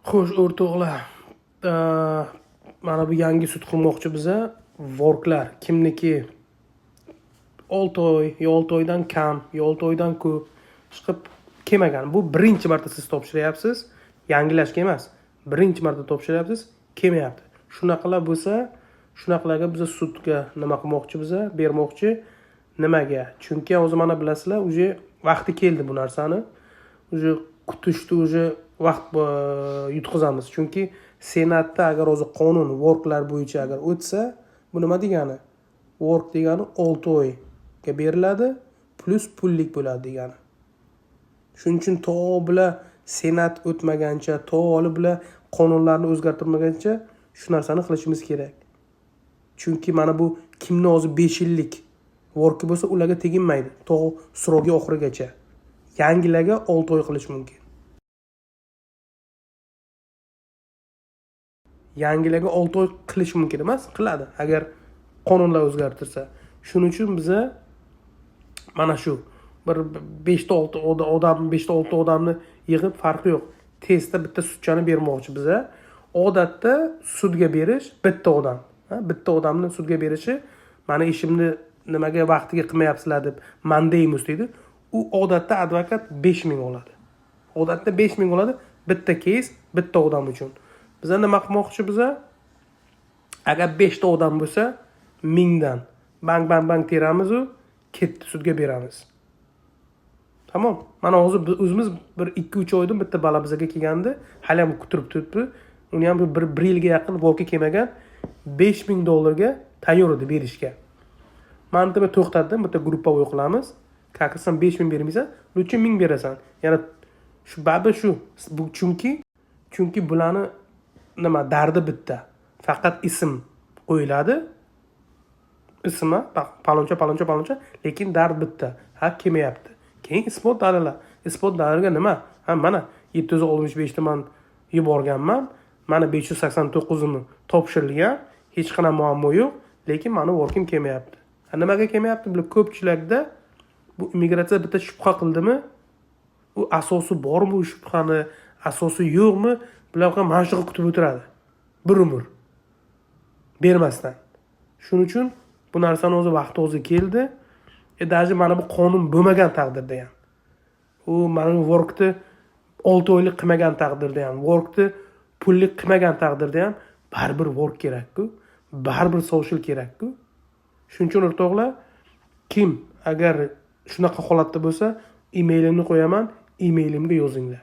Xo'sh, o'rtoqlar, mana bu yangi sud qilmoqchi biza. Worklar kimniki 6 oy, yo 6 oydan kam, yo 6 oydan ko'p chiqib kelmagan. Bu birinchi marta siz topshiryapsiz, yangilashga emas. Birinchi marta topshiryapsiz, kelmayapti. Shunaqalar bo'lsa, shunaqalarga biza sudga nima qilmoqchi biza, bermoqchi. Nimaga? Chunki hozir mana bilasizlar, уже vaqti keldi bu narsani. Уже kutishni уже vaqt yutqizamiz. Chunki Senatda agar hozir qonun worklar bo'yicha agar o'tsa, bu nima degani? Work degani 6 oyga beriladi, plyus pullik bo'ladi degani. Shuning uchun to bular Senat o'tmagancha, to olib bular qonunlarni o'zgartirmagancha shu narsani qilishimiz kerak. Chunki mana bu kimni hozir 5 yillik worki bo'lsa, ularga teginmaydi. To срок i oxirigacha. Yangilarga 6 oy qilish mumkin. Yangilarga 6 oy qilish mumkin emas, qiladi agar qonunlar o'zgartirsa. Shuning uchun biza mana shu bir 5 ta 6 odam, 5 ta 6 odamni yig'ib farqi yo'q. Tezda bitta sudchani bermoqchi biza. Odatda sudga berish bitta odam, ha, bitta odamni sudga berishi mani ishimni nimaga vaqtiga qilmayapsizlar deb mandamus deydi. U odatda advokat 5000 oladi. Odatda 5000 oladi bitta case, bitta odam uchun. Biza nima qilmoqchi biza? Agar 5 ta odam bo'lsa, 1000dan bang bang bang teramiz u, ketdi sudga beramiz. Tamom. Mana hozir o'zimiz bir 2-3 oydan bitta bala bizaga kelgandi, hali ham kutirib turibdi. Uni ham bir yilga yaqin workka kelmagan, 5000 dollarga tayyor edi berishga. Man deb to'xtatdim, bitta gruppaviy qilamiz. Как sen 5000 bermaysan, лучше 1000 berasan. Yana shu babi shu. Bu chunki bularni nima dardi bitta. Faqat ism qo'yiladi. Ismi paloncha, paloncha, paloncha, lekin dard bitta. Ha, kelmayapti. Keyin isbot dalili. Isbot daliliga nima? Ha, mana 765 ta man yuborganman. Mana 589 ini topshirilgan. Hech qanaqa muammo yo'q, lekin mani workim kelmayapti. Ha, nimaga kelmayapti? Bular ko'pchilikda bu immigratsiya bitta shubha qildimi? U asosi bormi u shubhani, asosi yo'qmi? Bular ham mana shunaqa kutib o'tiradi. Bir umr. Bermasdan. Shuning uchun bu narsani o'zi vaqti o'zi keldi. Даже mana bu qonun bo'lmagan taqdirda ham. U mana bu workni 6 oylik qilmagan taqdirda ham, workni pullik qilmagan taqdirda ham baribir work kerak-ku. Baribir social kerak-ku. Shuning uchun o'rtoqlar, kim agar shunaqa holatda bo'lsa, emailimni qo'yaman, emailimga yozinglar.